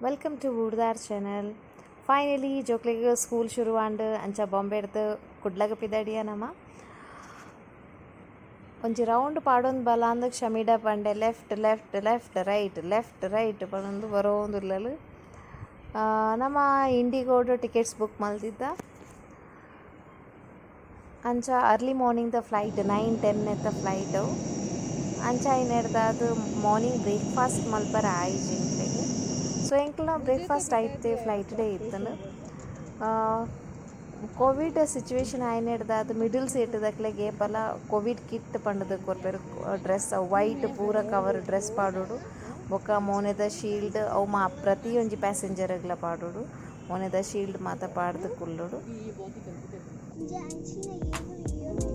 Welcome to Goodar channel. Finally ಜೋಕ್ಲೆಗ್ school ಶುರು ಆಂಡ್. ಅಂಚ ಬಾಂಬೆಡ್ದ್ ಕುಡ್ಲಗ್ ಪಿದಡಿಯ ನಮ. ಒಂಜಿ ರೌಂಡ್ ಪಾಡೊಂದು ಬಲಾಂದ್ ಕ್ಷಮಿಡ ಪಂಡೆ. Left, left, left, right, left, right ಪನೊಂದು ಬರೋಂದುಲ್ಲಲ್. ನಮ ಇಂಡಿಗೋಡ್ ಟಿಕೆಟ್ಸ್ ಬುಕ್ ಮಲ್ತಿದ್ದ. ಅಂಚ ಅರ್ಲಿ ಮಾರ್ನಿಂಗ್ ದ ಫ್ಲೈಟ್, 9:10 ಎತ್ತ ಫ್ಲೈಟ್. ಅಂಚ ಆಯಿನೆಡ್ದಾದ್ ಮಾರ್ನಿಂಗ್ ಬ್ರೇಕ್ಫಾಸ್ಟ್ ಮಲ್ಪರೆ ಆಯಿಜಿ ಎಂಕ್ಲೆಗ್. ಸೊ ಎಂಕ್ಲ್ನ ಬ್ರೇಕ್ಫಾಸ್ಟ್ ಐತೆ ಫ್ಲೈಟ್ ಡೇ ಇತ್ತುಂಡು. ಕೋವಿಡ್ ಸಿಚುವೇಶನ್ ಆಯಿನೆಡ್ದಾದ್ ಮಿಡಲ್ ಸೀಟ್ ದಕ್ಲೆಗ್ ಏಪಲ ಕೋವಿಡ್ ಕಿಟ್ ಪಂಡುದು ಕೊರ್ಪೆರ್. ಡ್ರೆಸ್ ವೈಟ್ ಪೂರ ಕವರ್ ಡ್ರೆಸ್ ಪಾಡೊಡು, ಬೊಕ ಮೋನೆದ ಶೀಲ್ಡ್ ಅವು ಮಾ ಪ್ರತಿಯೊಂಜಿ ಪ್ಯಾಸೆಂಜರ್ ಗ್ಲ ಪಾಡೊಡು. ಮೋನೆದ ಶೀಲ್ಡ್ ಮಾತ ಪಾಡ್ದ್ ಕುಲ್ಲೊಡು. ಅಂಚಿನ ಏಗುಲು.